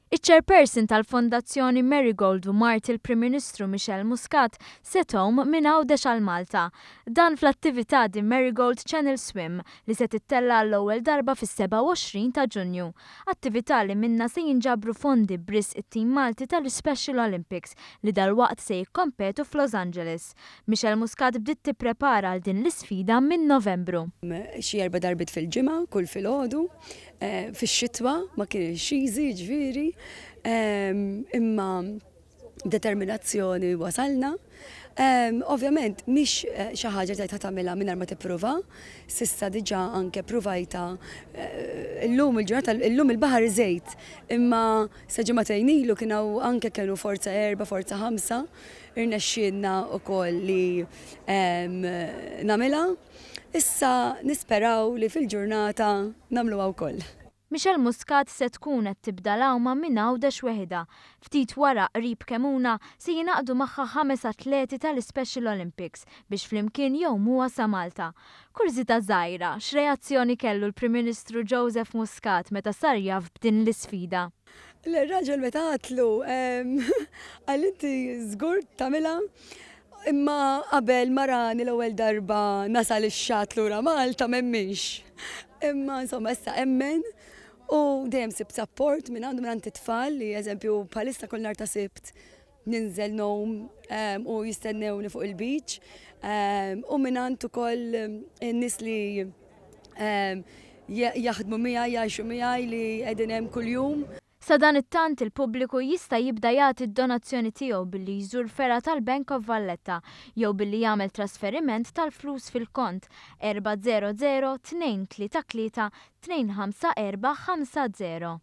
Iċ-Chairperson tal-Fondazzjoni Marigold u mart il-Prim Ministru Michelle Muscat se tgħum minn Għawdex għal Malta. Dan fl-attività The Marigold Channel Swim li se tittella' għall-ewwel darba fis-27 ta' Ġunju. Attività li minnha se jinġabru fondi b'risq it-tim Malti tal-Ispecial Olympics li dalwaqt se jikkompetu f'Los Angeles. Michelle Muscat bdiet tipprepara għal din l-isfida minn Novembru. Xi erba' darbiet fil-ġimgħa, kull filgħodu. Fix-xitwa ma kienx easy ġifieri, imma determinazzjoni wasalna. Ovvjament mhix xi ħaġa li tgħid tagħmilha mingħajr ma tipprova, s'issa diġà anke pruvajtha illum il-ġurnata illum il-baħar żejt, imma sa ġimagħtejn ilu kien hawn anke kienu forza erba', forza ħamsa, irnexxielna wkoll li nagħmilha. Issa nisperaw li fil-ġurnata nagħmluha wkoll. Michelle Muscat se tkun qed tibda l-għawma minn Għawdex weħidha. Ftit wara, qrib Kemuna, se jingħaqdu magħha ħames atleti tal-Ispecial Olympics biex flimkien jgħumuha sa Malta. Kurżità żgħira, x'reazzjoni kellu l-Prim Ministru Joseph Muscat meta sar jaf b'din l-isfida? Le r-raġel meta għadtlu, qal inti żgur tagħmilha? Imma qabel ma rani l-ewwel darba nasal ix-xatt lura Malta m'emminx. Imma insomma issa emmen u dejjem sibt sapport minn għandu minn għand it-tfal li eżempju bħalissa kull nhar ta' Sibt ninżel ngħum u jistennewni fuq il-beach u mingħand ukoll in-nies li jaħdmu miegħi, jgħixu miegħi li qegħdin hemm kuljum. Sadanittant il-pubbliku jista' jibda jagħti d-donazzjoni tiegħu billi jżur fergħa tal-Bank of Valletta jew billi jagħmel trasferiment tal-flus fil-kont 400 233 25450.